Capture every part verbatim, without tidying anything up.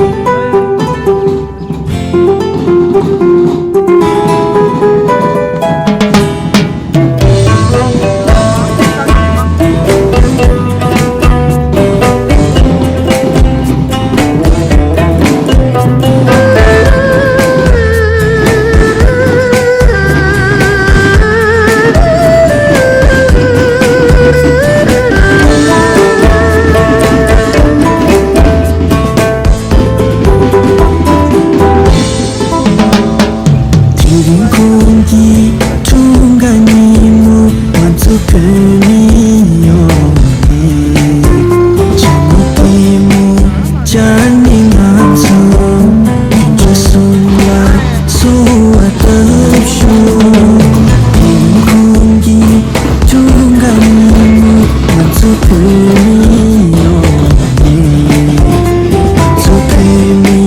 དེ་རིང་ཁོང་གི་འཁྲུངས་སྐར་ཉིན་མོ། ང་ཚོ་བོད་མི་ཡོངས་ནས་ཇ་མོ་ཐལ་མོ་སྦྱར་ནས། ང་ཚོ་དུས་ཚོད་གསུམ་ལ་འཚོ་བ་བཏབ་ཤོག་དེ་རིང་ཁོང་གི་འཁྲུངས་སྐར་ཉིན་མོ། ང་ཚོ་བོད་མི་ཡོངས་ནས། ང་ཚོ་བོད་མི་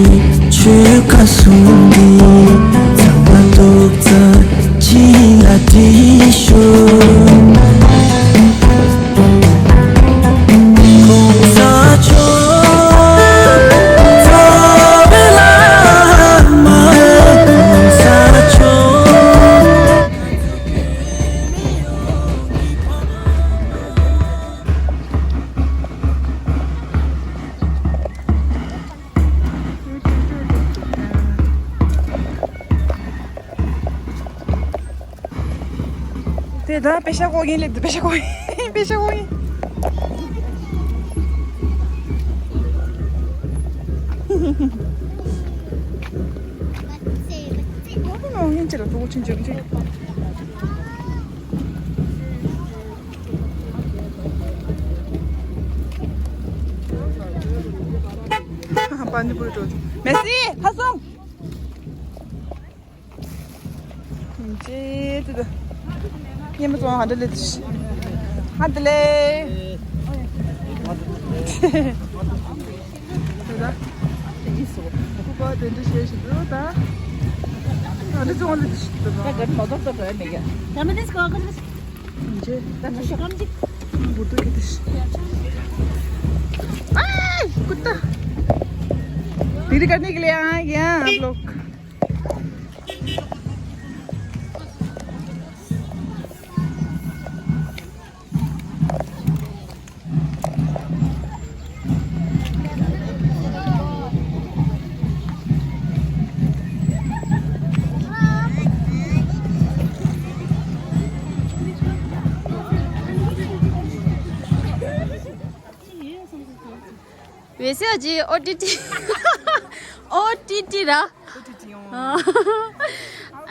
ཆོལ་ཁ་གསུམ་གྱི་ཚང་མ་ཐུགས་བརྩེ་གཅིག་ལ་བསྒྲིལ་ཤོག༸གོང་ས་མཆོག་རྩ་བའི་བླ་མ་༸གོང་ས་མཆོག་དེ་ད་པེ་ཤ་ཀོ་ཡིན་ལེ། དེ་པེ་ཤ་ཀོ་ཡིན། པེ་ཤ་ཀོ་ཡིན། ཨོ་ནོ། ཡིན་ཅི་ར་ཏོ་ཆུན་ཆུན་ཆུན། པ་ནི་པུ་རི་འགྲོ། མེ་སི་ཕར་སོང་། ཅེ་ཏི་ཏི། ཉེ་མ་ཚོ་ཧ་འདྲ་ལེ་ཏི། ཧ་འདི་ལེ། ད་ད། ཁུ་པ་དེ་འདྲ་བཤད་ཞིག་འདུག་ད། ཧ་འདྲ་ཚོ་ལེ་ཏི་ཞིག་འདུག་ད། ད་ག་མ་ཐོག་ཏུ་འགྲོ་ཡ་མེད་ཀྱི། ད་མི་དེས་གོ་གོ་ཏི། ཅེ། ད་ནི་ཤོག་གམ་ཅིག། འབུར་དུ་གི་ཏི་ཞིག། ཨའི་ཀུ་ཏ། དེ་རིང་ག་ནས་གི་ལེ་ཨ་ཡ་ཨ་བློག། ཝེ་སི་ཨ་ཇི་ཨོ་ཏི་ཏི། ཨོ་ཏི་ཏི་ར། ཨ་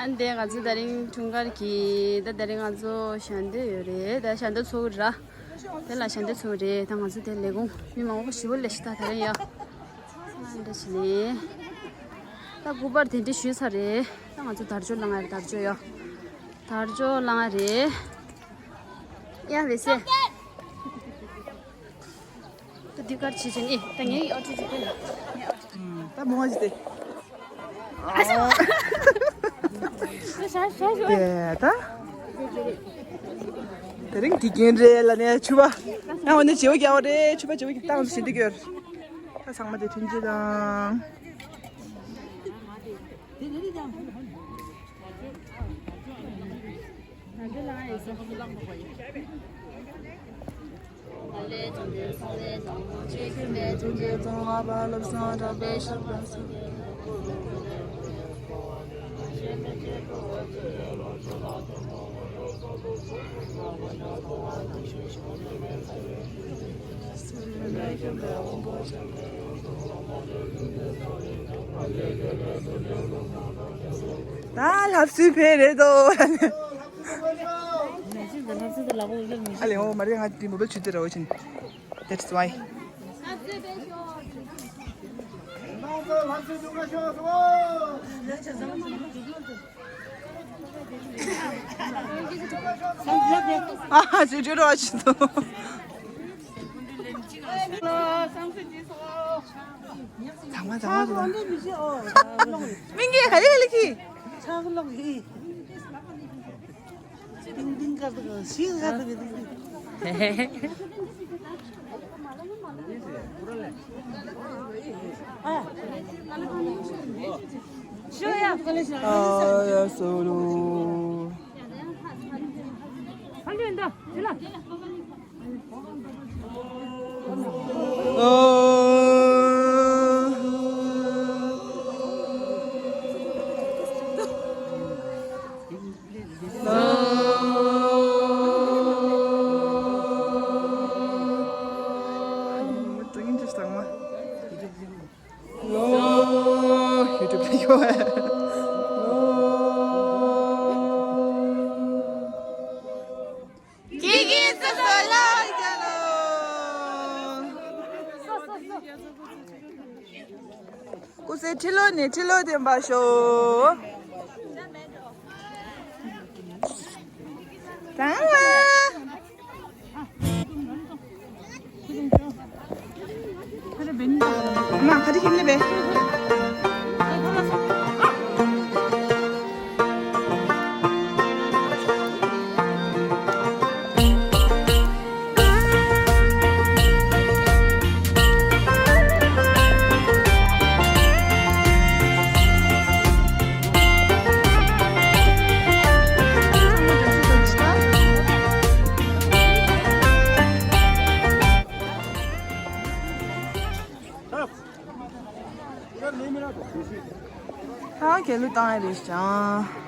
འདས་ང་ཚོ་དེ་རིང་འཁྲུངས་སྐར་གྱི་ད་དེ་རིང་ང་ཚོ་ཞལ་འདོན་ཡོད་རེད། ད་ཞལ་འདོན་ཚོགས་ར། དེ་ལ་ཞལ་འདོན་ཚོགས་རེད། ད་ང་ཚོ་དེ་ལས་ཁུངས་མི་མང་པོ་ཞེ་པོ་ལས་ཤི་ད་དེ་རིང་ཡ། ཨ་འདྲ་ཞིག་ནས། ད་སྐུ་པར་དེ་འདྲ་ཞུས་ཚར་རེད། ད་ང་ཚོ་དར་ལྕོག་ལ་ང་རེད་དར་ལྕོག་ཡ། དར་ལྕོག་ལ་ང་རེད། ཡ་ཝེ་སི། ད་འདི་གར་བྱེད་ཅིང་ཨེ་ད་ངའི་ཨོ་ཏི་ཅི་ཕེ་ལ། ད་མོ་ཅི་དེ། ཨ་ཤ། ཤ་ཤ་ཤ། དེ་ད། དེ་རིང་དགེ་རྒན་རེད་ལ་ནས་ཕྱུ་པ། ང་འོ་ནས་བྱེའུ་རྒྱག་པ་རེད། ཕྱུ་པ་བྱེའུ་རྒྱག་སྟངས་ཤིག་འདི་གྱུར། ད་ཚང་མ་དེ་མཐུན་སྒྲིལ་དང་། ད་ལྷ་སའི་བེ་རེད་དོ། ཨ་ལེ་འོ་མ་རེད། ང་དེ་མོ་བེ་ཆུ་དེ་ར་འོ་ཆིན། That's why. ཨ་ཧ་ཇུ་ཇུ་རོ་ཆི་དོ། ཚང་མ་ཚང་མ་ཚང་མ། མིང་གི་ག་ལེ་ག་ལེ་གི། ཏིང་ཏིང་དཀར་དཀར་ཤིང་དཀར་དཀར་ཏིང་ཏིང་། ཨ། ཨ་ཡ་སོ་ལོ། ལོ། ཡུ་ཊུབ་ལ་ཡོད། ལོ། ཀི་ཀི་སོ་སོ་ལོ་རྒྱ་ལོ། སྐུ་ཚེ་ཁྲི་ལོ་ནས་ཁྲི་ལོ་བརྟན་པར་ཤོག་ཀྲང་ཝ། མ་ག་དེ་ཁྱིམ་ནས་པས། ད་གྱེན་ལོག་བཏང་ཡ་རེད་ཅང་།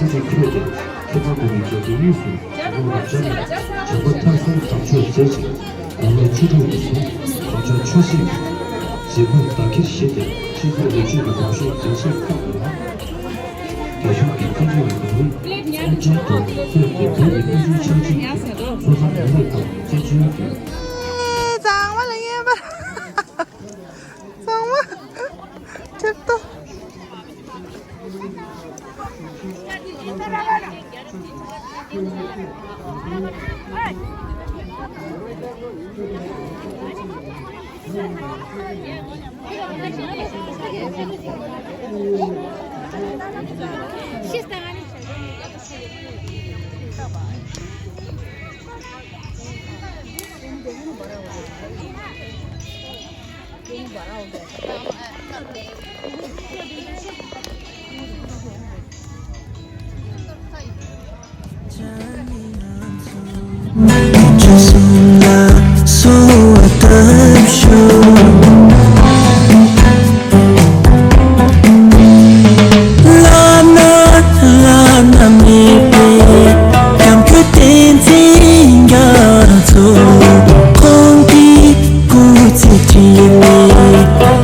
སྲིད་པའི་ཁྲོད་དུ་ཁྱེད་ཚང་དུ་བའི་རྒྱལ་ཁབ་དབུས་སུ་ལོ་ལ་བཅར་ནས་བྱམས་པ་ཐབས་ཟབ་དམ་ཆོས་མཛད་ཅིང་། དགུང་ལོ་བཅུ་དྲུག་ཏུ་སོང་། དམ་ཆོས་ཆོས་སྲིད་ཀྱི་བྱེད་སྒོ་བདག་གིར་བཞེས་ཏེ། སྤྱི་ཚོགས་ལོ་རྒྱུས་ཀྱི་ལངས་ཕྱོགས་འཛིན་ཆས་ཁག་ཏུ་ལ། རྒྱ་གཞུང་གིས་བཙན་བྱོལ་བའི་ནང་མི་ཨོ་ཅང་དང་ཁོས་དགོན་པའི་གི་དབུ་ཆུ་ཆག་ཅིག་གི་སོ་སོ་མི་རིགས་དང་བཙན་བྱོལ་གྱི། གཙང་མ་ལ་ཡིན་པར། གཙང་མ། ཁྲེབ་ཏོ། གསུང་ལ་གསོལ་བ་བཏབ་ཤོག་བླ་མ་བླ་ན་མེད་པའི་སྐྱབས་མགོན་བསྟན་འཛིན་རྒྱ་མཚོ། ཁོང་གི་སྐུ་ཚེ་ཁྲི་ནས་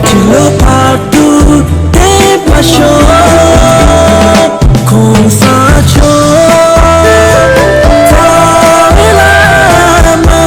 ཁྲི་ལོ་བར་དུ་བརྟན་པར་ཤོག་གོང་ས་མཆོག་རྩ་བའི་བླ་མ།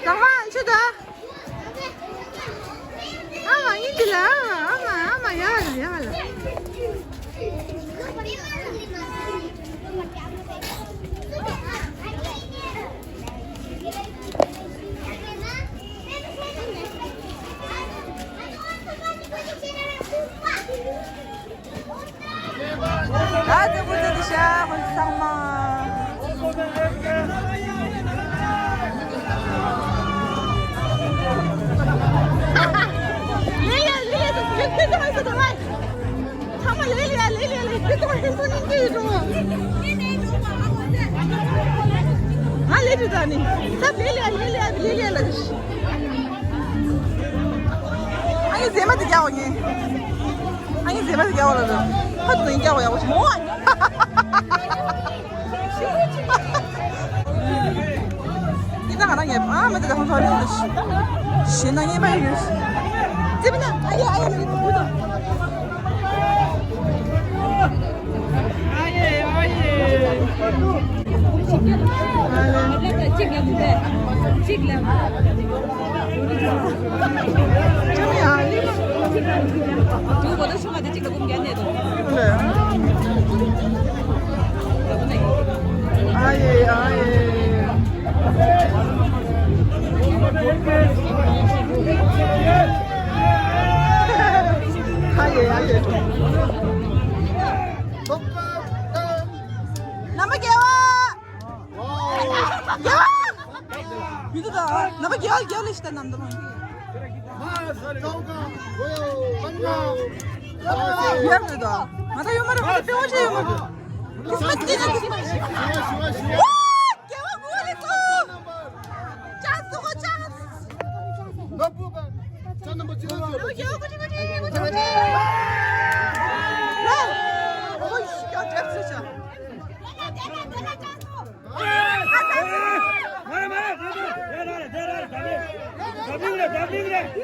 ལགས་མ་ཆུ་དང་། ཨ་མ་ཡིན་གྱི་ལ། ཨ་མ་ཨ་མ་ཡ་ལ་ཡ་ལ། ད་དེ་བུ་དེ་དེ་ཤ་ཧོན་ཚང་མ། ང་ལས་དུ་ད་ནི་ད་ལས་ལས་ལས་ལས་ལས་ལས་ལ་ཨ་ཡེ་ཟེ་མ་དེ་རྒྱག་འོ་ངེ། ཨ་ཡེ་ཟེ་མ་དེ་རྒྱག་འོ་ལ་ལ་ཧ་དུ་ཡིན་རྒྱག་འོ་ཡག་པོ་ཆེ་མོ། ཡིན་ན་ང་ན་ངེ་ཨ་མ་དེ་ད་ཧོང་ཧོང་ཞེ་ན་ངེ་མ་ཡོད། ཙི་པི་ན་ཨ་ཡེ་ཨ་ཡེ་ལ་ཡིན་ད། ཨ་ཡེ་ཨ་ཡེ། གཅིག་ལ་གཅིག་ལ། ཨ་ཡེ་ཨ་ཡེ། ཨ་ཡེ་ཨ་ཡེ། རྣམ་པ་རྒྱལ་བ། རྒྱལ་བ། མི་འདུག་ད། རྣམ་པ་རྒྱལ་བ་རྒྱལ་བ་ལས་ཤི་ད་རྣམ་འདུག་མ། ཡོད་མི་འདུག་ང་ད་ཡོད་མ་རེད། ང་ད་པེ་ཝ་ཆེ་ཡོད་མ་རེད། ཁྲིས་མས་སྐྱིད་ན་ཁྲིས་མས། ཝ། རྒྱལ་བ་ངུ་རེད་ཚོ། ཅག་སོ་ཅག་ནོར་བུ་པ། ཅག་རྣམ་པ་ཅི་ལ་ཡོད་པ། རྒྱལ་བ་ཀུ་ཅི་ཀུ་ཅི་ཀུ་ཅི་ཀུ་ཅི། ཨོ་ཤི་ཀ་ཏྲེབ་སི་ཆ། མ་རེད་མ་རེད། དེ་དེ་རེད། དེ་རེད། དེ་རེད། དེ་རེད། དེ་རེད། དེ་རེད།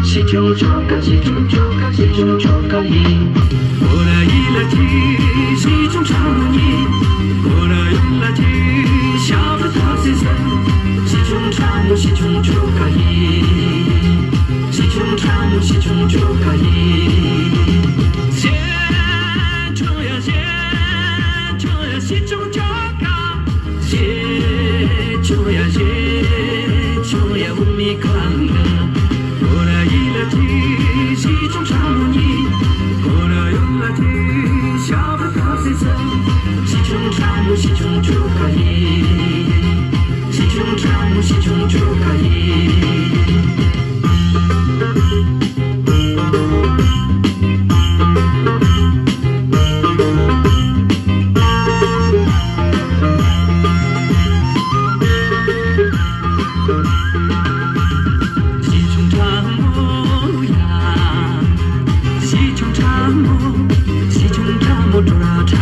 ཆེ་ཆུང་ཆོ་ག་ཆེ་ཆུང་ཆོ་ག་ཆེ་ཆུང་ཆོ་ག་ཡིན། ཁོ་ར་ཡིད་ལ་ཁྱེར་ཆེ་ཆུང་ཕྲ་མོ་གཉིས། ཁོ་ར་ཡོང་ལ་ཁྱེར་ཤ་བ་ཐག་སེ་ཟ། ཆེ་ཆུང་ཕྲ་མོ་ཆེ་ཆུང་ཆོ་ག་ཡིན། ཆེ་ཆུང་ཕྲ་མོ་ཆེ་ཆུང་ཆོ་ག་ཡིན། ཆེ་ཆུང་ཡ་ཆེ་ཆུང་ཡ་ཆེ་ཆུང་ཆོ་ག། ཞེ་ཆུང་ཡ་ཞེ་ཆུང་ཡ་འུ་མི་གང་ག། ཁོ་ར་ཡིད་ལ་ཁྱེར་ཆེ་ཆུང་ཕྲ་མོ་གཉིས། ཁོ་ར་ཡོང་ལ་ཁྱེར་ཤ་བ་ཐག་སེ་ཟ། ཆེ་ཆུང་ཕྲ་མོ་ཆེ་ཆུང་ཆོ་ག་ཡིན། ཆེ་ཆུང་ཕྲ་མོ་ཆེ་ཆུང་ཆོ་ག་ཡིན། ཞེ་ཆུང་ཕྲ་མོ་ཡ། ཞེ་ཆུང་ཕྲ་མོ། ཞེ་ཆུང་ཕྲ་མོ་བྲོ་ར་ཁྲ།